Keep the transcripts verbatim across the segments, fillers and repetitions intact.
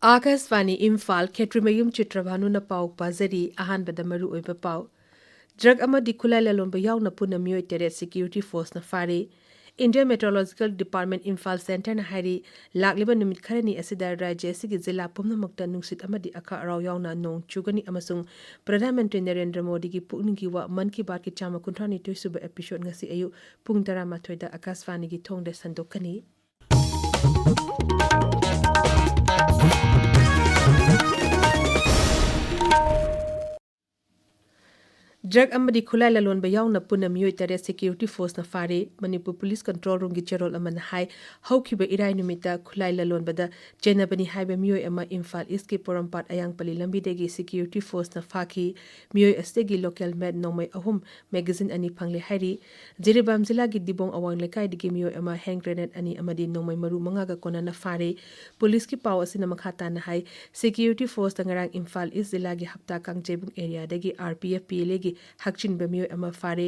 ꯑꯥꯀꯥꯁꯕꯥꯅꯤ ꯏꯝꯐꯥꯜ, ꯈꯦꯇ꯭ꯔꯤꯃꯌꯨꯝ ꯆꯤꯇ꯭ꯔꯚꯥꯅꯨꯅ ꯄꯥꯎ ꯄꯥꯖꯔꯤ꯫ ꯑꯍꯥꯟꯕꯗ ꯃꯔꯨꯑꯣꯏꯕ ꯄꯥꯎ꯫ ꯗ꯭ꯔꯒ ꯑꯃꯗꯤ ꯈꯨꯠꯂꯥꯏ ꯂꯂꯣꯟꯕ ꯌꯥꯎꯅ ꯄꯨꯟꯅ ꯃꯤꯑꯣꯏ ꯇꯔꯦꯠ ꯁꯦꯀ꯭ꯌꯨꯔꯤꯇꯤ ꯐꯣꯔꯁꯅ ꯐꯥꯔꯦ꯫ ꯏꯟꯗꯤꯌꯟ ꯃꯦꯇ꯭ꯔꯣꯂꯣꯖꯤꯀꯦꯜ ꯗꯤꯄꯥꯔꯠꯃꯦꯟ ꯏꯝꯐꯥꯜ ꯁꯦꯟꯇꯔꯅ ꯍꯥꯏꯔꯤ, ꯂꯥꯛꯂꯤꯕ ꯅꯨꯃꯤꯠ ꯈꯔꯅꯤ ꯑꯁꯤꯗ ꯔꯥꯖ꯭ꯌ ꯑꯁꯤꯒꯤ ꯖꯤꯂꯥ ꯄꯨꯝꯅꯃꯛꯇ ꯅꯨꯡꯁꯤꯠ ꯑꯃꯗꯤ ꯑꯈꯥꯛ ꯑꯔꯥꯎ ꯌꯥꯎꯅ ꯅꯣꯡ ꯆꯨꯒꯅꯤ ꯑꯃꯁꯨꯡ ꯄ꯭ꯔꯙꯥꯟ ꯃꯟꯇ꯭ꯔꯤ ꯅꯔꯦꯟꯗ꯭ꯔ ꯃꯣꯗꯤꯒꯤ ꯄꯨꯛꯅꯤꯡꯒꯤ ꯋꯥ ꯃꯟ ꯀꯤ ꯕꯥꯠꯀꯤ ꯆꯥꯝꯃ ꯀꯨꯟꯊ꯭ꯔꯥ ꯅꯤꯊꯣꯏ ꯁꯨꯕ episode ꯉꯁꯤ ꯑꯌꯨꯛ ꯄꯨꯡ ꯇꯔꯥꯃꯥꯊꯣꯏꯗ ꯑꯥꯀꯥꯁꯕꯥꯅꯤꯒꯤ ꯊꯣꯡꯗ ꯁꯟꯗꯣꯛꯀꯅꯤ꯫ ꯗ꯭ꯔꯒ ꯑꯃꯗꯤ ꯈꯨꯠꯂꯥꯏ ꯂꯂꯣꯟꯕ ꯌꯥꯎꯅ ꯄꯨꯟꯅ ꯃꯤꯑꯣꯏ ꯇꯔꯦꯠ ꯁꯦꯀ꯭ꯌꯨꯔꯤꯇꯤ ꯐꯣꯔꯁꯅ ꯐꯥꯔꯦ꯫ ꯃꯅꯤꯄꯨꯔ ꯄꯨꯂꯤꯁ ꯀꯟꯇ꯭ꯔꯣꯜ ꯔꯨꯝꯒꯤ ꯆꯦꯔꯣꯜ ꯑꯃꯅ ꯍꯥꯏ, ꯍꯧꯈꯤꯕ ꯏꯔꯥꯏ ꯅꯨꯃꯤꯠꯇ ꯈꯨꯠꯂꯥꯏ ꯂꯂꯣꯟꯕꯗ ꯆꯦꯟꯅꯕꯅꯤ ꯍꯥꯏꯕ ꯃꯤꯑꯣꯏ ꯑꯃ ꯏꯝꯐꯥꯜ ꯏꯁꯀꯤ ꯄꯣꯔꯣꯝꯄꯥꯠ ꯑꯌꯥꯡꯄꯜꯂꯤ ꯂꯝꯕꯤꯗꯒꯤ ꯁꯦꯀ꯭ꯌꯨꯔꯤꯇꯤ ꯐꯣꯔꯁꯅ ꯐꯥꯈꯤ꯫ ꯃꯤꯑꯣꯏ ꯑꯁꯤꯗꯒꯤ ꯂꯣꯀꯦꯜ ꯃꯦꯠ ꯅꯣꯡꯃꯩ ꯑꯍꯨꯝ, ꯃꯦꯒꯥꯖꯤꯟ ꯑꯅꯤ ꯐꯪꯂꯦ ꯍꯥꯏꯔꯤ꯫ ꯖꯤꯔꯤꯕꯥꯝ ꯖꯤꯂꯥꯒꯤ ꯗꯤꯕꯣꯡ ꯑꯋꯥꯡ ꯂꯩꯀꯥꯏꯗꯒꯤ ꯃꯤꯑꯣꯏ ꯑꯃ ꯍꯦꯟ ꯒ꯭ꯔꯦꯅꯦꯗ ꯑꯅꯤ ꯑꯃꯗꯤ ꯅꯣꯡꯃꯩ ꯃꯔꯨ ꯃꯉꯥꯒ ꯀꯣꯟꯅꯅ ꯐꯥꯔꯦ꯫ ꯄꯨꯂꯤꯁꯀꯤ ꯄꯥꯎ ꯑꯁꯤꯅ ꯃꯈꯥ ꯇꯥꯅ ꯍꯥꯏ, ꯁꯦꯀ꯭ꯌꯨꯔꯤꯇꯤ ꯐꯣꯔꯁꯇ ꯉꯔꯥꯡ ꯏꯝꯐꯥꯜ ꯏꯁ ꯖꯤꯂꯥꯒꯤ ꯍꯞꯇꯥ ꯀꯥꯡꯖꯩꯕꯨꯡ ꯑꯦꯔꯤꯌꯥꯗꯒꯤ R P F P L ꯑꯦꯒꯤ ꯍꯛꯆꯤꯟꯕ ꯃꯤꯑꯣꯏ ꯑꯃ ꯐꯥꯔꯦ꯫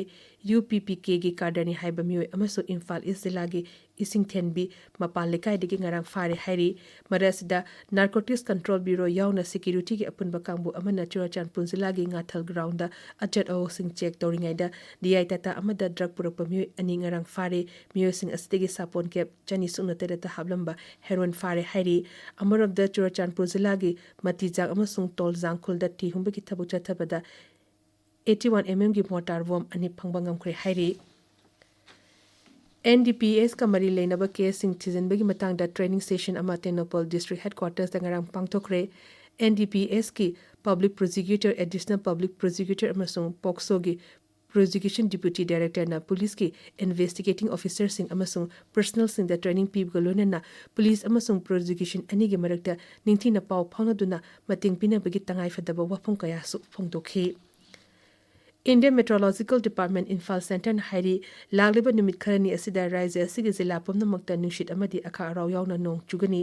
ꯌꯨ ꯄꯤ ꯄꯤ ꯀꯦꯒꯤ ꯀꯥꯗꯔꯅꯤ ꯍꯥꯏꯕ ꯃꯤꯑꯣꯏ ꯑꯃꯁꯨ ꯏꯝꯐꯥꯜ ꯏꯁ ꯖꯤꯂꯥꯒꯤ ꯏꯁꯤꯡꯊꯦꯟꯕꯤ ꯃꯄꯥꯟ ꯂꯩꯀꯥꯏꯗꯒꯤ ꯉꯔꯥꯡ ꯐꯥꯔꯦ ꯍꯥꯏꯔꯤ꯫ ꯃꯔꯛ ꯑꯁꯤꯗ ꯅꯥꯔꯀꯣꯇꯤꯛꯁ ꯀꯟꯇ꯭ꯔꯣꯜ ꯕ꯭ꯌꯨꯔꯣ ꯌꯥꯎꯅ ꯁꯦꯀ꯭ꯌꯨꯔꯤꯇꯤꯒꯤ ꯑꯄꯨꯟꯕ ꯀꯥꯡꯕꯨ ꯑꯃꯅ ꯆꯨꯔꯆꯥꯟꯄꯨꯔ ꯖꯤꯂꯥꯒꯤ ꯉꯥꯊꯜ ꯒ꯭ꯔꯥꯎꯟꯗ ꯑꯆꯠ ꯑꯋꯣꯛꯁꯤꯡ ꯆꯦꯛ ꯇꯧꯔꯤꯉꯩꯗ ꯗꯤ ꯑꯥꯏ ꯇꯥꯇꯥ ꯑꯃꯗ ꯗ꯭ꯔꯒ ꯄꯨꯔꯛꯄ ꯃꯤꯑꯣꯏ ꯑꯅꯤ ꯉꯔꯥꯡ ꯐꯥꯔꯦ꯫ ꯃꯤꯑꯣꯏꯁꯤꯡ ꯑꯁꯤꯗꯒꯤ ꯁꯥꯄꯣꯟ ꯀꯦꯞ ꯆꯅꯤ ꯁꯨꯞꯅ ꯇꯔꯦꯠꯇ ꯍꯥꯞꯂꯝꯕ ꯍꯦꯔꯣꯏꯟ ꯐꯥꯔꯦ ꯍꯥꯏꯔꯤ꯫ ꯑꯃꯔꯣꯝꯗ ꯆꯨꯔꯆꯥꯟꯄꯨꯔ ꯖꯤꯂꯥꯒꯤ ꯃꯇꯤꯖꯥꯡ ꯑꯃꯁꯨꯡ ꯇꯣꯜꯖꯥꯡ ꯈꯨꯜꯗ ꯊꯤ ꯍꯨꯝꯕꯒꯤ ꯊꯕꯛ ꯆꯠꯊꯕꯗ ꯑꯩꯠꯇꯤ ꯋꯥꯟ ꯑꯦꯝ ꯑꯦꯝꯒꯤ ꯃꯣꯔꯇꯥꯔ ꯕꯣꯝ ꯑꯅꯤ ꯐꯪꯕ ꯉꯝꯈ꯭ꯔꯦ ꯍꯥꯏꯔꯤ꯫ ꯑꯦꯟ ꯗꯤ ꯄꯤ ꯑꯦꯁꯀ ꯃꯔꯤ ꯂꯩꯅꯕ ꯀꯦꯁꯁꯤꯡ ꯊꯤꯖꯤꯟꯕꯒꯤ ꯃꯇꯥꯡꯗ ꯇ꯭ꯔꯦꯅꯤꯡ ꯁꯦꯁꯟ ꯑꯃ ꯇꯦꯡꯅꯧꯄꯜ ꯗꯤꯁꯇ꯭ꯔꯤꯛ ꯍꯦꯗꯀ꯭ꯋꯥꯇꯔꯁꯇ ꯉꯔꯥꯡ ꯄꯥꯡꯊꯣꯛꯈ꯭ꯔꯦ꯫ ꯑꯦꯟ ꯗꯤ ꯄꯤ ꯑꯦꯁꯀꯤ public prosecutor, additional public prosecutor ꯑꯃꯁꯨꯡ ꯄꯣꯛꯁꯣꯒꯤ ꯄ꯭ꯔꯣꯁꯤꯀ꯭ꯌꯨꯁꯟ ꯗꯤꯄ꯭ꯌꯨꯇꯤ ꯗꯥꯏꯔꯦꯛꯇꯔꯅ ꯄꯨꯂꯤꯁꯀꯤ ꯏꯟꯚꯦꯁꯇꯤꯒꯦꯇꯤꯡ ꯑꯣꯐꯤꯁꯔꯁꯤꯡ ꯑꯃꯁꯨꯡ ꯄꯔꯁꯅꯦꯜꯁꯤꯡꯗ ꯇ꯭ꯔꯦꯅꯤꯡ ꯄꯤꯕꯒ ꯂꯣꯏꯅꯅ ꯄꯨꯂꯤꯁ ꯑꯃꯁꯨꯡ ꯄ꯭ꯔꯣꯁꯤꯀ꯭ꯌꯨꯁꯟ ꯑꯅꯤꯒꯤ ꯃꯔꯛꯇ ꯅꯤꯡꯊꯤꯅ ꯄꯥꯎ ꯐꯥꯎꯅꯗꯨꯅ ꯃꯇꯦꯡ ꯄꯤꯅꯕꯒꯤ ꯇꯉꯥꯏꯐꯗꯕ ꯋꯥꯐꯝ ꯀꯌꯥꯁꯨ ꯐꯣꯡꯗꯣꯛꯈꯤ꯫ ꯏꯟꯗꯤꯌꯟ ꯃꯦꯇ꯭ꯔꯣꯂꯣꯖꯤꯀꯦꯜ ꯗꯤꯄꯥꯔꯠꯃꯦꯟ ꯏꯝꯐꯥꯜ ꯁꯦꯟꯇꯔꯅ ꯍꯥꯏꯔꯤ, ꯂꯥꯛꯂꯤꯕ ꯅꯨꯃꯤꯠ ꯈꯔꯅꯤ ꯑꯁꯤꯗ ꯔꯥꯖ꯭ꯌ ꯑꯁꯤꯒꯤ ꯖꯤꯂꯥ ꯄꯨꯝꯅꯃꯛꯇ ꯅꯨꯡꯁꯤꯠ ꯑꯃꯗꯤ ꯑꯈꯥꯛ ꯑꯔꯥꯎ ꯌꯥꯎꯅ ꯅꯣꯡ ꯆꯨꯒꯅꯤ꯫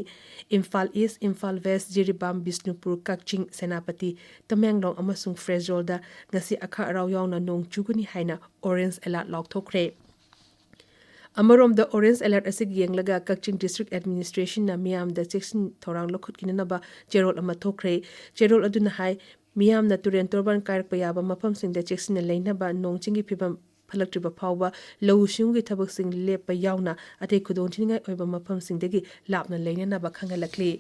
ꯏꯝꯐꯥꯜ ꯏꯁ, ꯏꯝꯐꯥꯜ ꯋꯦꯁ, ꯖꯤꯔꯤꯕꯥꯝ, ꯕꯤꯁꯅꯨꯄꯨꯔ, ꯀꯛꯆꯤꯡ, ꯁꯦꯅꯥꯄꯇꯤ, ꯇꯃꯦꯡꯂꯣꯡ ꯑꯃꯁꯨꯡ ꯐ꯭ꯔꯦꯖꯣꯜꯗ ꯉꯁꯤ ꯑꯈꯥꯛ ꯑꯔꯥꯎ ꯌꯥꯎꯅ ꯅꯣꯡ ꯆꯨꯒꯅꯤ ꯍꯥꯏꯅ ꯑꯣꯔꯦꯟꯖ ꯑꯦꯂꯥꯔꯠ ꯂꯥꯎꯊꯣꯛꯈ꯭ꯔꯦ꯫ ꯑꯃꯔꯣꯝꯗ, ꯑꯣꯔꯦꯟꯖ ꯑꯦꯂꯔꯠ ꯑꯁꯤꯒꯤ ꯌꯦꯡꯂꯒ ꯀꯛꯆꯤꯡ ꯗꯤꯁꯇ꯭ꯔꯤꯛ ꯑꯦꯗꯃꯤꯅꯤꯁꯇ꯭ꯔꯦꯁꯟꯅ ꯃꯤꯌꯥꯝꯗ ꯆꯦꯛꯁꯤꯟ ꯊꯧꯔꯥꯡ ꯂꯧꯈꯠꯈꯤꯅꯅꯕ ꯆꯦꯔꯣꯜ ꯑꯃ ꯊꯣꯛꯈ꯭ꯔꯦ꯫ ꯆꯦꯔꯣꯜ ꯑꯗꯨꯅ ꯍꯥꯏ, ꯃꯤꯌꯥꯝꯅ ꯇꯨꯔꯦꯟ ꯇꯣꯔꯕꯥꯟ ꯀꯥꯏꯔꯛꯄ ꯌꯥꯕ ꯃꯐꯝꯁꯤꯡꯗ ꯆꯦꯛꯁꯤꯟꯅ ꯂꯩꯅꯕ, ꯅꯣꯡ ꯆꯤꯡꯒꯤ ꯐꯤꯕꯝ ꯐꯠꯂꯛꯇ꯭ꯔꯤꯕ ꯐꯥꯎꯕ ꯂꯧꯎ ꯁꯤꯡꯎꯒꯤ ꯊꯕꯛꯁꯤꯡ ꯂꯦꯞꯄ ꯌꯥꯎꯅ ꯑꯇꯩ ꯈꯨꯗꯣꯡꯊꯤꯅꯤꯡꯉꯥꯏ ꯑꯣꯏꯕ ꯃꯐꯝꯁꯤꯡꯗꯒꯤ ꯂꯥꯞꯅ ꯂꯩꯅꯅꯕ ꯈꯪꯍꯜꯂꯛꯂꯤ꯫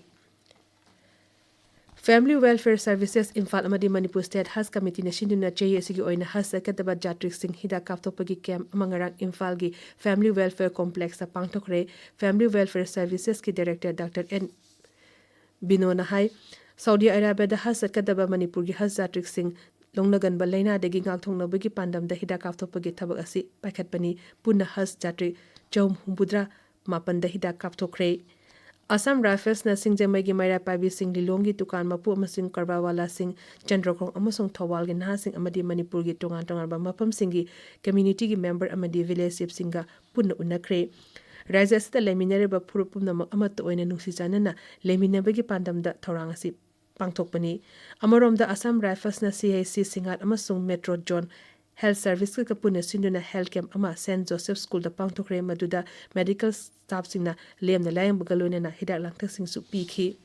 Family Welfare Services ꯏꯝꯐꯥꯜ ꯑꯃꯗꯤ ꯃꯅꯤꯄꯨꯔ ꯁ꯭ꯇꯦꯠ ꯍꯖ ꯀꯃꯤꯇꯤꯅ ꯁꯤꯟꯗꯨꯅ ꯆꯍꯤ ꯑꯁꯤꯒꯤ ꯑꯣꯏꯅ ꯍꯖ ꯆꯠꯀꯗꯕ ꯖꯥꯇ꯭ꯔꯤꯛꯁꯤꯡ ꯍꯤꯗꯥꯛ ꯀꯥꯞꯊꯣꯛꯄꯒꯤ ꯀꯦꯝꯞ ꯑꯃ ꯉꯔꯥꯡ ꯏꯝꯐꯥꯜꯒꯤ Family Welfare Complexꯇ ꯄꯥꯡꯊꯣꯛꯈ꯭ꯔꯦ꯫ Family Welfare Servicesꯀꯤ ꯗꯥꯏꯔꯦꯛꯇꯔ ꯗꯥꯛꯇꯔ ꯑꯦꯟ ꯕꯤꯅꯣꯅ ꯍꯥꯏ, ꯁꯥꯎꯗꯤ ꯑꯔꯥꯕꯤꯌꯥꯗ ꯍꯖ ꯆꯠꯀꯗꯕ ꯃꯅꯤꯄꯨꯔꯒꯤ ꯍꯖ ꯖꯥꯇ꯭ꯔꯤꯛꯁꯤꯡ ꯂꯧꯅꯒꯟꯕ ꯂꯥꯏꯅꯥꯗꯒꯤ ꯉꯥꯛꯊꯣꯛꯅꯕꯒꯤ ꯄꯥꯟꯗꯝꯗ ꯍꯤꯗꯥꯛ ꯀꯥꯞꯊꯣꯛꯄꯒꯤ ꯊꯕꯛ ꯑꯁꯤ ꯄꯥꯏꯈꯠꯄꯅꯤ꯫ ꯄꯨꯟꯅ ꯍꯖ ꯖꯥꯇ꯭ꯔꯤꯛ ꯆꯍꯨꯝ ꯍꯨꯝꯐꯨꯇꯔꯥ ꯃꯥꯄꯟꯗ ꯍꯤꯗꯥꯛ ꯀꯥꯞꯊꯣꯛꯈ꯭ꯔꯦ꯫ ꯑꯁꯥꯝ ꯔꯥꯏꯐꯜꯁꯅ ꯁꯤꯡꯖꯃꯩꯒꯤ ꯃꯩꯔꯥ ꯄꯥꯏꯕꯤꯁꯤꯡ, ꯂꯤꯂꯣꯡꯒꯤ ꯗꯨꯀꯥꯟ ꯃꯄꯨ ꯑꯃꯁꯨꯡ ꯀꯔꯕꯥꯔꯋꯥꯂꯥꯁꯤꯡ, ꯆꯟꯗ꯭ꯔꯈꯣꯡ ꯑꯃꯁꯨꯡ ꯊꯧꯕꯥꯜꯒꯤ ꯅꯍꯥꯁꯤꯡ ꯑꯃꯗꯤ ꯃꯅꯤꯄꯨꯔꯒꯤ ꯇꯣꯉꯥꯟ ꯇꯣꯉꯥꯟꯕ ꯃꯐꯝꯁꯤꯡꯒꯤ ꯀꯝꯃ꯭ꯌꯨꯅꯤꯇꯤꯒꯤ ꯃꯦꯝꯕꯔ ꯑꯃꯗꯤ ꯚꯤꯂꯦꯖ ꯆꯤꯐꯁꯤꯡꯒ ꯄꯨꯟꯅ ꯎꯅꯈ꯭ꯔꯦ꯫ ꯔꯥꯖ꯭ꯌ ꯑꯁꯤꯗ ꯂꯩꯃꯤꯟꯅꯔꯤꯕ ꯐꯨꯔꯨꯞ ꯄꯨꯝꯅꯃꯛ ꯑꯃꯠꯇ ꯑꯣꯏꯅ ꯅꯨꯡꯁꯤ ꯆꯥꯟꯅꯅ ꯂꯩꯃꯤꯟꯅꯕꯒꯤ ꯄꯥꯟꯗꯝꯗ ꯊꯧꯔꯥꯡ ꯑꯁꯤ ꯄꯥꯡꯊꯣꯛꯄꯅꯤ꯫ ꯑꯃꯔꯣꯝꯗ, ꯑꯁꯥꯝ ꯔꯥꯏꯐꯜꯁꯅ ꯁꯤ ꯑꯩꯆ ꯁꯤ ꯁꯤꯡꯍꯥꯠ ꯑꯃꯁꯨꯡ ꯃꯦꯇ꯭ꯔꯣ ꯖꯣꯟ ꯍꯦꯜꯊ ꯁꯔꯚꯤꯁꯀ ꯄꯨꯟꯅ ꯁꯤꯟꯗꯨꯅ ꯍꯦꯜꯊ ꯀꯦꯝꯞ ꯑꯃ ꯁꯦꯟꯠ ꯖꯣꯁꯦꯐ ꯁ꯭ꯀꯨꯜꯗ ꯄꯥꯡꯊꯣꯛꯈ꯭ꯔꯦ, ꯃꯗꯨꯗ ꯃꯦꯗꯤꯀꯦꯜ ꯁ꯭ꯇꯥꯐꯁꯤꯡꯅ ꯂꯦꯝꯅ ꯂꯥꯌꯦꯡꯕꯒ ꯂꯣꯏꯅꯅ ꯍꯤꯗꯥꯛ ꯂꯥꯡꯊꯛꯁꯤꯡꯁꯨ ꯄꯤꯈꯤ꯫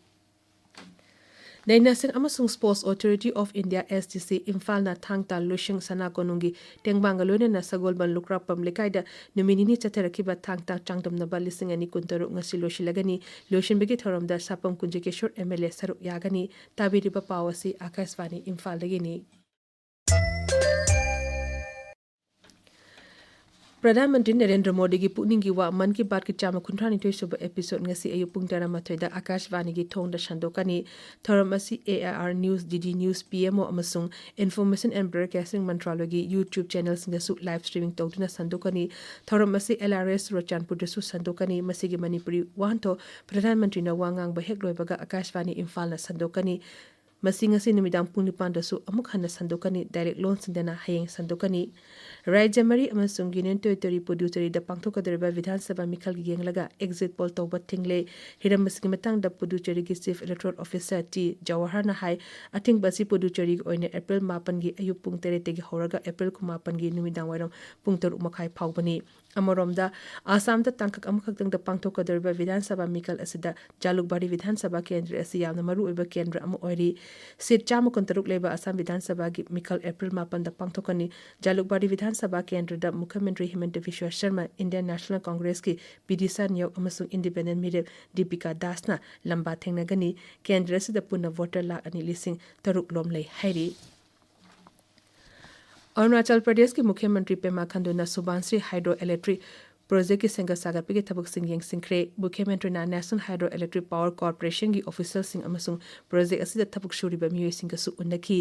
ꯅꯩꯅꯁꯤꯡ ꯑꯃꯁꯨꯡ sports authority of India, S D ꯁꯤ, ꯏꯝꯐꯥꯜꯅ ꯊꯥꯡ ꯇꯥ ꯂꯣꯏꯁꯪ ꯁꯅꯥ ꯀꯣꯅꯨꯡꯒꯤ ꯇꯦꯡꯕꯥꯡꯒ ꯂꯣꯏꯅꯅ ꯁꯒꯣꯜꯕꯟ ꯂꯨꯀ꯭ꯔꯥꯛꯄꯝ ꯂꯩꯀꯥꯏꯗ ꯅꯨꯃꯤꯠ ꯅꯤꯅꯤ ꯆꯠꯊꯔꯛꯈꯤꯕ ꯊꯥꯡ ꯇꯥ ꯆꯥꯡꯗꯝꯅꯕ ꯂꯤꯁꯤꯡ ꯑꯅꯤ ꯀꯨꯟꯇꯔꯨꯛ ꯉꯁꯤ ꯂꯣꯏꯁꯤꯜꯂꯒꯅꯤ꯫ ꯂꯣꯏꯁꯤꯟꯕꯒꯤ ꯊꯧꯔꯝꯗ ꯁꯥꯄꯝ ꯀꯨꯟꯖꯀꯦꯁꯣꯔ ꯑꯦꯝ ꯑꯦꯜ ꯑꯦ ꯁꯔꯨꯛ ꯌꯥꯒꯅꯤ꯫ ꯇꯥꯕꯤꯔꯤꯕ ꯄꯥꯎ ꯑꯁꯤ ꯑꯥꯀꯥꯁꯕꯥꯅꯤ ꯏꯝꯐꯥꯜꯗꯒꯤꯅꯤ꯫ ꯄ꯭ꯔꯙꯥꯟ ꯃꯟꯇ꯭ꯔꯤ ꯅꯔꯦꯟꯗ꯭ꯔ ꯃꯣꯗꯤꯒꯤ ꯄꯨꯛꯅꯤꯡꯒꯤ ꯋꯥ, ꯃꯟ ꯀꯤ ꯕꯥꯠꯀꯤ ꯆꯥꯝꯃ ꯀꯨꯟꯊ꯭ꯔꯥ ꯅꯤꯊꯣꯏ ꯁꯨꯕ episode ꯉꯁꯤ ꯑꯌꯨꯛ ꯄꯨꯡ ꯇꯔꯥꯃꯥꯊꯣꯏꯗ ꯑꯥꯀꯥꯁꯕꯥꯅꯤꯒꯤ ꯊꯣꯡꯗ ꯁꯟꯗꯣꯛꯀꯅꯤ꯫ ꯊꯧꯔꯝ ꯑꯁꯤ A I R News, D D News, P M O ꯑꯃꯁꯨꯡ Information and Broadcasting ꯃꯟꯇ꯭ꯔꯥꯂꯌꯒꯤ YouTube channelꯁꯤꯡꯗꯁꯨ live streaming ꯇꯧꯗꯨꯅ ꯁꯟꯗꯣꯛꯀꯅꯤ꯫ ꯊꯧꯔꯝ ꯑꯁꯤ L R S ꯆꯨꯔꯆꯥꯟꯄꯨꯔꯗꯁꯨ ꯁꯟꯗꯣꯛꯀꯅꯤ꯫ ꯃꯁꯤꯒꯤ ꯃꯅꯤꯄꯨꯔꯤ ꯋꯥꯍꯟꯊꯣꯛ ꯄ꯭ꯔꯙꯥꯟ ꯃꯟꯇ꯭ꯔꯤꯅ ꯋꯥ ꯉꯥꯡꯕ ꯍꯦꯛ ꯂꯣꯏꯕꯒ ꯑꯥꯀꯥꯁꯕꯥꯅꯤ ꯏꯝꯐꯥꯜꯅ ꯁꯟꯗꯣꯛꯀꯅꯤ꯫ ꯃꯁꯤ ꯉꯁꯤ ꯅꯨꯃꯤꯗꯥꯡ ꯄꯨꯡ ꯅꯤꯄꯥꯟꯗꯁꯨ ꯑꯃꯨꯛ ꯍꯟꯅ ꯁꯟꯗꯣꯛꯀꯅꯤ꯫ ꯗꯥꯏꯔꯦꯛ ꯂꯣꯟꯁꯤꯟꯗꯅ ꯍꯌꯦꯡ ꯁꯟꯗꯣꯛꯀꯅꯤ꯫ ꯔꯥꯖ꯭ꯌ ꯃꯔꯤ ꯑꯃꯁꯨꯡ ꯌꯨꯅꯤꯌꯟ ꯇꯦꯔꯤꯇꯣꯔꯤ ꯄꯨꯗꯨꯆꯦꯔꯤꯗ ꯄꯥꯡꯊꯣꯛꯀꯗꯧꯔꯤꯕ ꯕꯤꯙꯥꯟ ꯁꯚꯥ ꯃꯤꯈꯜꯒꯤ ꯌꯦꯡꯂꯒ ꯑꯦꯛꯖꯤꯠ ꯄꯣꯜ ꯇꯧꯕ ꯊꯤꯡꯂꯦ꯫ ꯍꯤꯔꯝ ꯑꯁꯤꯒꯤ ꯃꯇꯥꯡꯗ ꯄꯨꯗꯨꯆꯦꯔꯤꯒꯤ ꯆꯤꯐ ꯏꯂꯦꯛꯇꯣꯔꯦꯜ ꯑꯣꯐꯤꯁꯥꯔ ꯇꯤ ꯖꯋꯥꯍꯔꯅ ꯍꯥꯏ, ꯑꯊꯤꯡꯕ ꯑꯁꯤ ꯄꯨꯗꯨꯆꯦꯔꯤꯒꯤ ꯑꯣꯏꯅ ꯑꯦꯄ꯭ꯔꯤꯜ ꯃꯥꯄꯟꯒꯤ ꯑꯌꯨꯛ ꯄꯨꯡ ꯇꯔꯦꯠꯇꯒꯤ ꯍꯧꯔꯒ ꯑꯦꯄ꯭ꯔꯤꯜ ꯀꯨꯟꯃꯥꯄꯟꯒꯤ ꯅꯨꯃꯤꯗꯥꯡꯋꯥꯏꯔꯝ ꯄꯨꯡ ꯇꯔꯨꯛ ꯃꯈꯥꯏ ꯐꯥꯎꯕꯅꯤ꯫ ꯑꯃꯔꯣꯝꯗ, ꯑꯁꯥꯝꯗ ꯇꯥꯡꯀꯛ ꯑꯃꯈꯛꯇꯪꯗ ꯄꯥꯡꯊꯣꯛꯀꯗꯧꯔꯤꯕ ꯕꯤꯙꯥꯟ ꯁꯚꯥ ꯃꯤꯈꯜ ꯑꯁꯤꯗ ꯖꯥꯂꯨꯛꯕꯥꯔꯤ ꯕꯤꯙꯥꯟ ꯁꯚꯥ ꯀꯦꯟꯗ꯭ꯔ ꯑꯁꯤ ꯌꯥꯝꯅ ꯃꯔꯨꯑꯣꯏꯕ ꯀꯦꯟꯗ꯭ꯔ ꯑꯃ ꯑꯣꯏꯔꯤ꯫ ꯁꯤꯠ ꯆꯥꯝꯃ ꯀꯨꯟꯇꯔꯨꯛ ꯂꯩꯕ ꯑꯁꯥꯝ ꯕꯤꯙꯥꯟ ꯁꯚꯥꯒꯤ ꯃꯤꯈꯜ ꯑꯦꯄ꯭ꯔꯤꯜ ꯃꯥꯄꯟꯗ ꯄꯥꯡꯊꯣꯛꯀꯅꯤ꯫ ꯖꯥꯂꯨꯛꯕꯥꯔꯤ ꯕꯤꯙꯥꯟ ꯁꯚꯥ ꯀꯦꯟꯗ꯭ꯔꯗ ꯃꯨꯈ꯭ꯌ ꯃꯟꯇ꯭ꯔꯤ ꯍꯤꯃꯟꯇ ꯕꯤꯁ꯭ꯋ ꯁꯔꯃ, ꯏꯟꯗꯤꯌꯟ ꯅꯦꯁꯅꯦꯜ ꯀꯣꯡꯒ꯭ꯔꯦꯁꯀꯤ ꯕꯤꯗꯤꯁꯥ ꯅꯤꯌꯣꯛ ꯑꯃꯁꯨꯡ ꯏꯟꯗꯤꯄꯦꯟꯗꯦꯟ ꯃꯤꯔꯦꯞ ꯗꯤꯄꯤꯀꯥ ꯗꯥꯁꯅ ꯂꯝꯕꯥ ꯊꯦꯡꯅꯒꯅꯤ꯫ ꯀꯦꯟꯗ꯭ꯔ ꯑꯁꯤꯗ ꯄꯨꯟꯅ ꯚꯣꯇꯔ ꯂꯥꯈ ꯑꯅꯤ ꯂꯤꯁꯤꯡ ꯇꯔꯨꯛ ꯂꯣꯝ ꯂꯩ ꯍꯥꯏꯔꯤ꯫ ꯑꯔꯨꯅꯥꯆꯜ ꯄ꯭ꯔꯗꯦꯁꯀꯤ ꯃꯨꯈ꯭ꯌ ꯃꯟꯇ꯭ꯔꯤ ꯄꯦꯃꯥ ꯈꯟꯗꯨꯅ ꯁꯨꯕꯥꯟꯁ꯭ꯔꯤ ꯍꯥꯏꯗ꯭ꯔꯣ ꯏꯂꯦꯛꯇ꯭ꯔꯤꯛ ꯄ꯭ꯔꯣꯖꯦꯛꯀꯤ ꯁꯦꯝꯒꯠ ꯁꯥꯒꯠꯄꯒꯤ ꯊꯕꯛꯁꯤꯡ ꯌꯦꯡꯁꯤꯟꯈ꯭ꯔꯦ꯫ ꯃꯨꯈ꯭ꯌ ꯃꯟꯇ꯭ꯔꯤꯅ ꯅꯦꯁꯅꯦꯜ ꯍꯥꯏꯗ꯭ꯔꯣ ꯏꯂꯦꯛꯇ꯭ꯔꯤꯛ ꯄꯥꯋꯔ ꯀꯣꯔꯄꯣꯔꯦꯁꯟꯒꯤ ꯑꯣꯐꯤꯁꯤꯌꯦꯜꯁꯤꯡ ꯑꯃꯁꯨꯡ ꯄ꯭ꯔꯣꯖꯦꯛ ꯑꯁꯤꯗ ꯊꯕꯛ ꯁꯨꯔꯤꯕ ꯃꯤꯑꯣꯏꯁꯤꯡꯒꯁꯨ ꯎꯅꯈꯤ꯫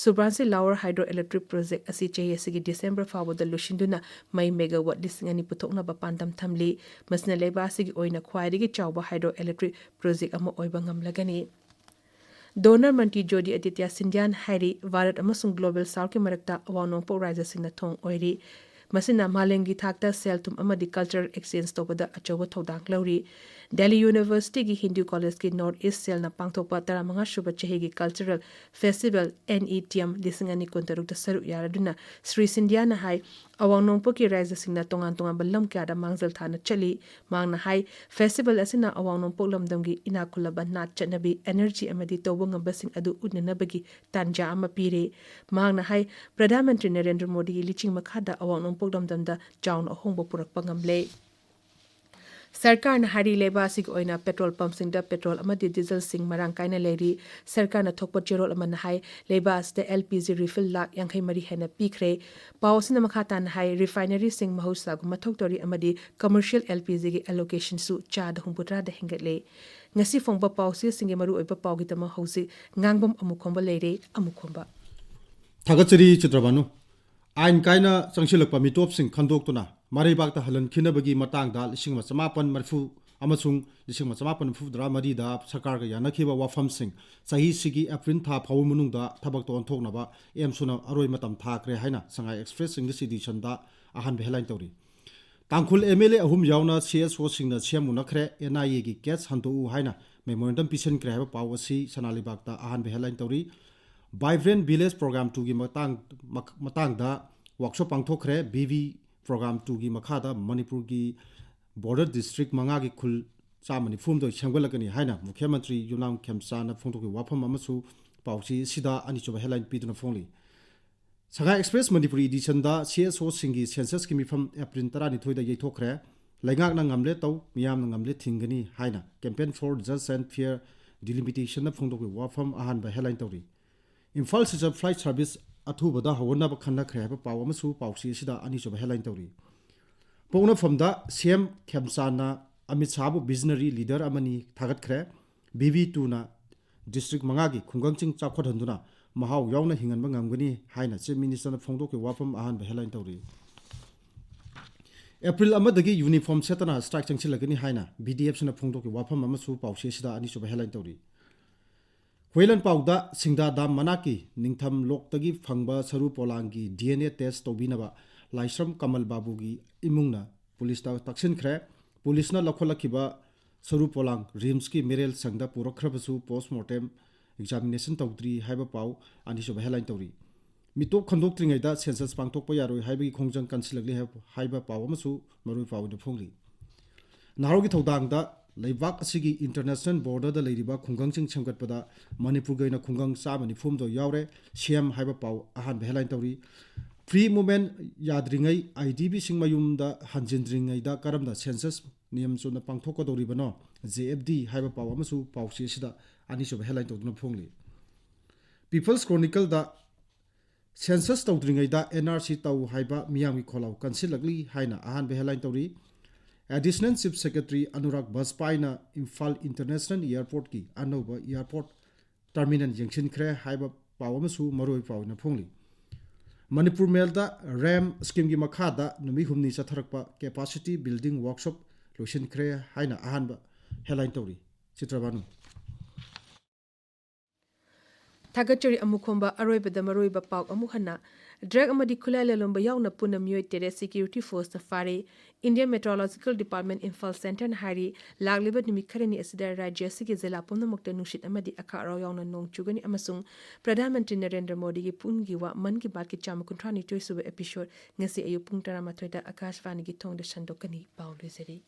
ꯁꯨꯕꯥꯟꯁ꯭ꯔꯤ ꯂꯥꯋꯔ ꯍꯥꯏꯗ꯭ꯔꯣ ꯏꯂꯦꯛꯇ꯭ꯔꯤꯛ ꯄ꯭ꯔꯣꯖꯦꯛ ꯑꯁꯤ ꯆꯍꯤ ꯑꯁꯤꯒꯤ ꯗꯤꯁꯦꯝꯕꯔ ꯐꯥꯎꯕꯗ ꯂꯣꯏꯁꯤꯟꯗꯨꯅ ꯃꯩ ꯃꯦꯒꯥꯋꯥꯠ ꯂꯤꯁꯤꯡ ꯑꯅꯤ ꯄꯨꯊꯣꯛꯅꯕ ꯄꯥꯟꯗꯝ ꯊꯝꯂꯤ꯫ ꯃꯁꯤꯅ ꯂꯩꯕꯥꯛ ꯑꯁꯤꯒꯤ ꯑꯣꯏꯅ ꯈ꯭ꯋꯥꯏꯗꯒꯤ ꯆꯥꯎꯕ ꯍꯥꯏꯗ꯭ꯔꯣ ꯏꯂꯦꯛꯇ꯭ꯔꯤꯛ ꯄ꯭ꯔꯣꯖꯦꯛ ꯑꯃ ꯑꯣꯏꯕ ꯉꯝꯂꯒꯅꯤ꯫ ꯗꯣꯅꯔ ꯃꯟꯇ꯭ꯔꯤ ꯖꯣꯇꯤꯑꯥꯗꯤꯇ꯭ꯌ ꯁꯤꯟꯙ꯭ꯌꯥꯅ ꯍꯥꯏꯔꯤ, ꯚꯥꯔꯠ ꯑꯃꯁꯨꯡ ꯒ꯭ꯂꯣꯕꯦꯜ ꯁꯥꯎꯊꯀꯤ ꯃꯔꯛꯇ ꯑꯋꯥꯡ ꯅꯣꯡꯄꯣꯛ ꯔꯥꯖ꯭ꯌꯁꯤꯡꯅ ꯊꯣꯡ ꯑꯣꯏꯔꯤ꯫ ꯃꯁꯤꯅ ꯃꯥꯂꯦꯝꯒꯤ ꯊꯥꯛꯇ ꯁꯦꯜ ꯊꯨꯝ ꯑꯃꯗꯤ ꯀꯜꯆꯔꯦꯜ ꯑꯦꯛꯁꯆꯦꯟꯖ ꯇꯧꯕꯗ ꯑꯆꯧꯕ ꯊꯧꯗꯥꯡ ꯂꯧꯔꯤ꯫ ꯗꯦꯜꯂꯤ ꯌꯨꯅꯤꯚꯔꯁꯤꯇꯤꯒꯤ ꯍꯤꯟꯗꯨ ꯀꯣꯂꯦꯖꯀꯤ ꯅꯣꯔꯠ ꯏꯁ ꯁꯦꯜꯅ ꯄꯥꯡꯊꯣꯛꯄ ꯇꯔꯥꯃꯉꯥ ꯁꯨꯕ ꯆꯍꯤꯒꯤ cultural festival N E T M ꯂꯤꯁꯤꯡ ꯑꯅꯤ ꯀꯨꯟꯇꯔꯨꯛꯇ ꯁꯔꯨꯛ ꯌꯥꯔꯗꯨꯅ ꯁ꯭ꯔꯤ ꯁꯤꯟꯙ꯭ꯌꯥꯅ ꯍꯥꯏ, ꯑꯋꯥꯡ ꯅꯣꯡꯄꯣꯛꯀꯤ ꯔꯥꯖ꯭ꯌꯁꯤꯡꯅ ꯇꯣꯉꯥꯟ ꯇꯣꯉꯥꯟꯕ ꯂꯝ ꯀꯌꯥꯗ ꯃꯥꯡꯖꯤꯜ ꯊꯥꯅ ꯆꯠꯂꯤ꯫ ꯃꯍꯥꯛꯅ ꯍꯥꯏ, ꯐꯦꯁꯇꯤꯚꯦꯜ ꯑꯁꯤꯅ ꯑꯋꯥꯡ ꯅꯣꯡꯄꯣꯛ ꯂꯝꯗꯝꯒꯤ ꯏꯅꯥꯛ ꯈꯨꯜꯂꯕ ꯅꯥꯠ, ꯆꯠꯅꯕꯤ, ꯑꯦꯅꯔꯖꯤ ꯑꯃꯗꯤ ꯇꯧꯕ ꯉꯝꯕꯁꯤꯡ ꯑꯗꯨ ꯎꯠꯅꯅꯕꯒꯤ ꯇꯥꯟꯖꯥ ꯑꯃ ꯄꯤꯔꯦ꯫ ꯃꯍꯥꯛꯅ ꯍꯥꯏ, ꯄ꯭ꯔꯙꯥꯟ ꯃꯟꯇ꯭ꯔꯤ ꯅꯔꯦꯟꯗ꯭ꯔ ꯃꯣꯗꯤꯒꯤ ꯂꯤꯆꯤꯡ ꯃꯈꯥꯗ ꯑꯋꯥꯡ ꯅꯣꯡꯄꯣꯛ ꯂꯝꯗꯝꯗ ꯆꯥꯎꯅ ꯑꯍꯣꯡꯕ ꯄꯨꯔꯛꯄ ꯉꯝꯂꯦ꯫ ꯁꯔꯀꯥꯔꯅ ꯍꯥꯏꯔꯤ, ꯂꯩꯕꯥꯛ ꯑꯁꯤꯒꯤ ꯑꯣꯏꯅ ꯄꯦꯇ꯭ꯔꯣꯜ ꯄꯝꯞꯁꯤꯡꯗ ꯄꯦꯇ꯭ꯔꯣꯜ ꯑꯃꯗꯤ ꯗꯤꯖꯜꯁꯤꯡ ꯃꯔꯥꯡ ꯀꯥꯏꯅ ꯂꯩꯔꯤ꯫ ꯁꯔꯀꯥꯔꯅ ꯊꯣꯛꯄ ꯆꯦꯔꯣꯜ ꯑꯃꯅ ꯍꯥꯏ, ꯂꯩꯕꯥꯛ ꯑꯁꯤꯗ L P G refill lakh ꯌꯥꯡꯈꯩ ꯃꯔꯤ ꯍꯦꯟꯅ ꯄꯤꯈ꯭ꯔꯦ꯫ ꯄꯥꯎ ꯑꯁꯤꯅ ꯃꯈꯥ ꯇꯥꯅ ꯍꯥꯏ, ꯔꯤꯐꯥꯏꯅꯔꯤꯁꯤꯡ ꯃꯍꯧꯁꯥꯒꯨꯝ ꯃꯊꯧ ꯇꯧꯔꯤ ꯑꯃꯗꯤ ꯀꯃꯔꯁꯤꯌꯦꯜ ꯑꯦꯜ ꯄꯤ ꯖꯤꯒꯤ ꯑꯦꯂꯣꯀꯦꯁꯟꯁꯨ ꯆꯥꯗ ꯍꯨꯝꯐꯨꯇꯔꯥꯗ ꯍꯦꯟꯒꯠꯂꯦ꯫ ꯉꯁꯤ ꯐꯣꯡꯕ ꯄꯥꯎꯆꯦꯁꯤꯡꯒꯤ ꯃꯔꯨꯑꯣꯏꯕ ꯄꯥꯎꯒꯤꯗꯃꯛ ꯍꯧꯖꯤꯛ ꯉꯥꯡꯕꯝ ꯑꯃꯨꯈꯣꯝꯕ ꯂꯩꯔꯦ꯫ ꯑꯃꯨꯈꯣꯝꯕ꯫ ꯊꯥꯒꯠꯆꯔꯤ ꯆꯤꯇ꯭ꯔꯕꯥꯅꯨ꯫ ꯑꯥꯏꯟ ꯀꯥꯏꯅ ꯆꯪꯁꯤꯜꯂꯛꯄ ꯃꯤꯇꯣꯞꯁꯤꯡ ꯈꯟꯗꯣꯛꯇꯨꯅ ꯃꯔꯩꯕꯥꯛꯇ ꯍꯜꯍꯟꯈꯤꯅꯕꯒꯤ ꯃꯇꯥꯡꯗ ꯂꯤꯁꯤꯡ ꯑꯃ ꯆꯃꯥꯄꯟ ꯃꯔꯤꯐꯨ ꯑꯃꯁꯨꯡ ꯂꯤꯁꯤꯡ ꯑꯃ ꯆꯃꯥꯄꯟ ꯃꯔꯤꯐꯨꯇꯔꯥ ꯃꯔꯤꯗ ꯁꯔꯀꯥꯔꯒ ꯌꯥꯅꯈꯤꯕ ꯋꯥꯐꯝꯁꯤꯡ ꯆꯍꯤꯁꯤꯒꯤ ꯑꯦꯄ꯭ꯔꯤꯜ ꯊꯥ ꯐꯥꯎꯕ ꯃꯅꯨꯡꯗ ꯊꯕꯛꯇ ꯑꯣꯟꯊꯣꯛꯅꯕ ꯑꯦꯝꯁꯨꯅ ꯑꯔꯣꯏ ꯃꯇꯝ ꯊꯥꯈ꯭ꯔꯦ ꯍꯥꯏꯅ Shanghai Express English Editionꯗ ꯑꯍꯥꯟꯕ headline ꯇꯧꯔꯤ꯫ ꯇꯥꯡꯈꯨꯜ MLA ꯑꯍꯨꯝ ꯌꯥꯎꯅ CSOꯁꯤꯡꯅ CM ꯎꯅꯈ꯭ꯔꯦ, NIAꯒꯤ case ꯍꯟꯗꯣꯛꯎ ꯍꯥꯏꯅ memorandum ꯄꯤꯁꯤꯟꯈ꯭ꯔꯦ ꯍꯥꯏꯕ ꯄꯥꯎ ꯑꯁꯤ ꯁꯅꯥ ꯂꯩꯕꯥꯛꯇ ꯑꯍꯥꯟꯕ headline ꯇꯧꯔꯤ꯫ Vibrant Village Program twoꯒꯤ ꯃꯇꯥꯡ, ꯃꯛ-, ꯃꯇꯥꯡꯗ workshop ꯄꯥꯡꯊꯣꯛꯈ꯭ꯔꯦ꯫ VV Program twoꯒꯤ ꯃꯈꯥꯗ ꯃꯅꯤꯄꯨꯔꯒꯤ border district ꯃꯉꯥꯒꯤ ꯈꯨꯜ ꯆꯥꯝꯃ ꯅꯤꯐꯨ ꯍꯨꯝꯗꯣꯏ ꯁꯦꯝꯒꯠꯂꯛꯀꯅꯤ ꯍꯥꯏꯅ ꯃꯨꯈ꯭ꯌ ꯃꯟꯇ꯭ꯔꯤ ꯌꯨꯝꯅꯥꯝ ꯈꯦꯝꯆꯥꯟꯅ ꯐꯣꯡꯗꯣꯛꯈꯤꯕ ꯋꯥꯐꯝ ꯑꯃꯁꯨ ꯄꯥꯎꯆꯦ ꯑꯁꯤꯗ ꯑꯅꯤꯁꯨꯕ headline ꯄꯤꯗꯨꯅ ꯐꯣꯡꯂꯤ꯫ Shanghai Express Manipuri Editionꯗ CSOꯁꯤꯡꯒꯤ censusꯀꯤ ꯃꯤꯐꯝ ꯑꯦꯄ꯭ꯔꯤꯜ ꯇꯔꯥꯅꯤꯊꯣꯏꯗ ꯌꯩꯊꯣꯛꯈ꯭ꯔꯦ꯫ ꯂꯩꯉꯥꯛꯅ ꯉꯝꯂꯦ ꯇꯧ, ꯃꯤꯌꯥꯝꯅ ꯉꯝꯂꯦ ꯊꯤꯡꯒꯅꯤ ꯍꯥꯏꯅ Campaign for Just and Fair Delimitation ꯐꯣꯡꯗꯣꯛꯄꯒꯤ ꯋꯥꯐꯝ ꯑꯍꯥꯟꯕ headline ꯇꯧꯔꯤ꯫ ꯏꯝꯐꯥꯜ ꯁꯤꯜꯆꯔ flight service ꯑꯊꯨꯕꯗ ꯍꯧꯍꯟꯅꯕ ꯈꯟꯅꯈ꯭ꯔꯦ ꯍꯥꯏꯕ ꯄꯥꯎ ꯑꯃꯁꯨ ꯄꯥꯎꯆꯦ ꯑꯁꯤꯗ ꯑꯅꯤꯁꯨꯕ headline ꯇꯧꯔꯤ꯫ ꯄꯣꯛꯅꯐꯝꯗ CM ꯈꯦꯝꯆꯥꯟꯅ ꯑꯃꯤꯠ ꯁꯥꯍꯕꯨ visionary leader ꯑꯃꯅꯤ ꯊꯥꯒꯠꯈ꯭ꯔꯦ꯫ VV twoꯅ district ꯃꯉꯥꯒꯤ ꯈꯨꯡꯒꯪꯁꯤꯡ ꯆꯥꯎꯈꯠꯍꯟꯗꯨꯅ ꯃꯍꯥꯎ ꯌꯥꯎꯅ ꯍꯤꯡꯍꯟꯕ ꯉꯝꯒꯅꯤ ꯍꯥꯏꯅ Chief Ministerꯅ ꯐꯣꯡꯗꯣꯛꯈꯤꯕ ꯋꯥꯐꯝ ꯑꯍꯥꯟꯕ headline ꯇꯧꯔꯤ꯫ ꯑꯦꯄ꯭ꯔꯤꯜ ꯑꯃꯗꯒꯤ uniform ꯁꯦꯠꯇꯅ strike ꯆꯪꯁꯤꯜꯂꯒꯅꯤ ꯍꯥꯏꯅ VDFꯁꯤꯅ ꯐꯣꯡꯗꯣꯛꯈꯤꯕ ꯋꯥꯐꯝ ꯑꯃꯁꯨ ꯄꯥꯎꯆꯦ ꯑꯁꯤꯗ ꯑꯅꯤꯁꯨꯕ headline ꯇꯧꯔꯤ꯫ ꯍꯨꯏꯂꯟ ꯄꯥꯎꯗ ꯁꯤꯡꯗꯥ dam ꯃꯅꯥꯛꯀꯤ ꯅꯤꯡꯊꯝ ꯂꯣꯛꯇꯒꯤ ꯐꯪꯕ ꯁꯔꯨ ꯄꯣꯂꯥꯡꯒꯤ DNA test ꯇꯧꯕꯤꯅꯕ ꯂꯥꯏꯁ꯭ꯔꯝ ꯀꯃꯜ ꯕꯥꯕꯨꯒꯤ ꯏꯃꯨꯡꯅ ꯄꯨꯂꯤꯁꯇ ꯇꯛꯁꯤꯟꯈ꯭ꯔꯦ꯫ ꯄꯨꯂꯤꯁꯅ ꯂꯧꯈꯠꯂꯛꯈꯤꯕ ꯁꯔꯨ ꯄꯣꯂꯥꯡ RIMSꯀꯤ ꯃꯤꯔꯦꯜ ꯁꯪꯗ ꯄꯨꯔꯛꯈ꯭ꯔꯕꯁꯨ post mortem examination ꯇꯧꯗ꯭ꯔꯤ ꯍꯥꯏꯕ ꯄꯥꯎ ꯑꯅꯤꯁꯨꯕ headline ꯇꯧꯔꯤ꯫ ꯃꯤꯇꯣꯞ ꯈꯟꯗꯣꯛꯇ꯭ꯔꯤꯉꯩꯗ census ꯄꯥꯡꯊꯣꯛꯄ ꯌꯥꯔꯣꯏ ꯍꯥꯏꯕꯒꯤ ꯈꯣꯡꯖꯪ ꯀꯟꯁꯤꯜꯂꯛꯂꯤ ꯍꯥꯏꯕ, ꯍꯥꯏꯕ ꯄꯥꯎ ꯑꯃꯁꯨ ꯃꯔꯨꯑꯣꯏ ꯄꯥꯎ ꯑꯣꯏꯅ ꯐꯣꯡꯂꯤ꯫ ꯅꯍꯥꯔꯣꯜꯒꯤ ꯊꯧꯗꯥꯡꯗ ꯂꯩꯕꯥꯛ ꯑꯁꯤꯒꯤ international borderꯗ ꯂꯩꯔꯤꯕ ꯈꯨꯡꯒꯪꯁꯤꯡ ꯁꯦꯝꯒꯠꯄꯗ ꯃꯅꯤꯄꯨꯔꯒꯤ ꯑꯣꯏꯅ ꯈꯨꯡꯒꯪ ꯆꯥꯝꯃ ꯅꯤꯐꯨ ꯍꯨꯝꯗꯣꯏ ꯌꯥꯎꯔꯦ, CM ꯍꯥꯏꯕ ꯄꯥꯎ ꯑꯍꯥꯟꯕ headline ꯇꯧꯔꯤ꯫ Free movement ꯌꯥꯗ꯭ꯔꯤꯉꯩ, IDPꯁꯤꯡ ꯃꯌꯨꯝꯗ ꯍꯟꯖꯤꯟꯗ꯭ꯔꯤꯉꯩꯗ ꯀꯔꯝꯅ census ꯅꯤꯌꯝ ꯆꯨꯝꯅ ꯄꯥꯡꯊꯣꯛꯀꯗꯧꯔꯤꯕꯅꯣ, JFD ꯍꯥꯏꯕ ꯄꯥꯎ ꯑꯃꯁꯨ ꯄꯥꯎꯆꯦ ꯑꯁꯤꯗ ꯑꯅꯤꯁꯨꯕ headline ꯇꯧꯗꯨꯅ ꯐꯣꯡꯂꯤ꯫ People's Chronicleꯗ census ꯇꯧꯗ꯭ꯔꯤꯉꯩꯗ NRC ꯇꯧ ꯍꯥꯏꯕ ꯃꯤꯌꯥꯝꯒꯤ ꯈꯣꯜꯂꯥꯎ ꯀꯟꯁꯤꯜꯂꯛꯂꯤ ꯍꯥꯏꯅ ꯑꯍꯥꯟꯕ headline ꯇꯧꯔꯤ꯫ Additional Chief Secretary Anurag ꯕꯥꯖꯄꯥꯏꯅ Imphal International Airportꯀꯤ ꯑꯅꯧꯕ airport terminal ꯌꯦꯡꯁꯤꯟꯈ꯭ꯔꯦ ꯍꯥꯏꯕ ꯄꯥꯎ ꯑꯃꯁꯨ ꯃꯔꯨꯑꯣꯏꯕ ꯄꯥꯎ ꯑꯣꯏꯅ ꯐꯣꯡꯂꯤ꯫ ꯃꯅꯤꯄꯨꯔ ꯃꯦꯜꯗ RAM schemeꯒꯤ ꯃꯈꯥꯗ ꯅꯨꯃꯤꯠ ꯍꯨꯝꯅꯤ ꯆꯠꯊꯔꯛꯄ capacity building workshop ꯂꯣꯏꯁꯤꯟꯈ꯭ꯔꯦ ꯍꯥꯏꯅ ꯑꯍꯥꯟꯕ ꯍꯦꯗꯂꯥꯏꯟ ꯇꯧꯔꯤ꯫ ꯆꯤꯇ꯭ꯔꯕꯥꯅꯨ꯫ ꯊꯥꯒꯠꯆꯔꯤ꯫ ꯑꯃꯨꯛ ꯈꯣꯝꯕ ꯑꯔꯣꯏꯕꯗ ꯃꯔꯨꯑꯣꯏꯕ ꯄꯥꯎ ꯑꯃꯨꯛ ꯍꯟꯅ꯫ ꯗ꯭ꯔꯒ ꯑꯃꯗꯤ ꯈꯨꯠꯂꯥꯏ ꯂꯂꯣꯟꯕ ꯌꯥꯎꯅ ꯄꯨꯟꯅ ꯃꯤꯑꯣꯏ ꯇꯔꯦꯠ ꯁꯦꯀ꯭ꯌꯨꯔꯤꯇꯤ ꯐꯣꯔꯁꯅ ꯐꯥꯔꯦ꯫ ꯏꯟꯗꯤꯌꯟ ꯃꯦꯇ꯭ꯔꯣꯂꯣꯖꯤꯀꯦꯜ ꯗꯤꯄꯥꯔꯠꯃꯦꯟ ꯏꯝꯐꯥꯜ ꯁꯦꯟꯇꯔꯅ ꯍꯥꯏꯔꯤ, ꯂꯥꯛꯂꯤꯕ ꯅꯨꯃꯤꯠ ꯈꯔꯅꯤ ꯑꯁꯤꯗ ꯔꯥꯖ꯭ꯌ ꯑꯁꯤꯒꯤ ꯖꯤꯂꯥ ꯄꯨꯝꯅꯃꯛꯇ ꯅꯨꯡꯁꯤꯠ ꯑꯃꯗꯤ ꯑꯈꯥꯛ ꯑꯔꯥꯎ ꯌꯥꯎꯅ ꯅꯣꯡ ꯆꯨꯒꯅꯤ ꯑꯃꯁꯨꯡ ꯄ꯭ꯔꯙꯥꯟ ꯃꯟꯇ꯭ꯔꯤ ꯅꯔꯦꯟꯗ꯭ꯔ ꯃꯣꯗꯤꯒꯤ ꯄꯨꯡꯒꯤ ꯋꯥ ꯃꯟ ꯀꯤ ꯕꯥꯠꯀꯤ ꯆꯥꯝꯃ ꯀꯨꯟꯊ꯭ꯔꯥ ꯅꯤꯊꯣꯏ ꯁꯨꯕ ꯑꯦꯄꯤꯁꯣꯗ ꯉꯁꯤ ꯑꯌꯨꯛ ꯄꯨꯡ ꯇꯔꯥꯃꯥꯊꯣꯏꯗ ꯑꯀꯥꯁꯕꯥꯅꯤꯒꯤ ꯊꯣꯡꯗ ꯁꯟꯗꯣꯛꯀꯅꯤ꯫ ꯄꯥꯎ ꯂꯣꯏꯖꯔꯦ꯫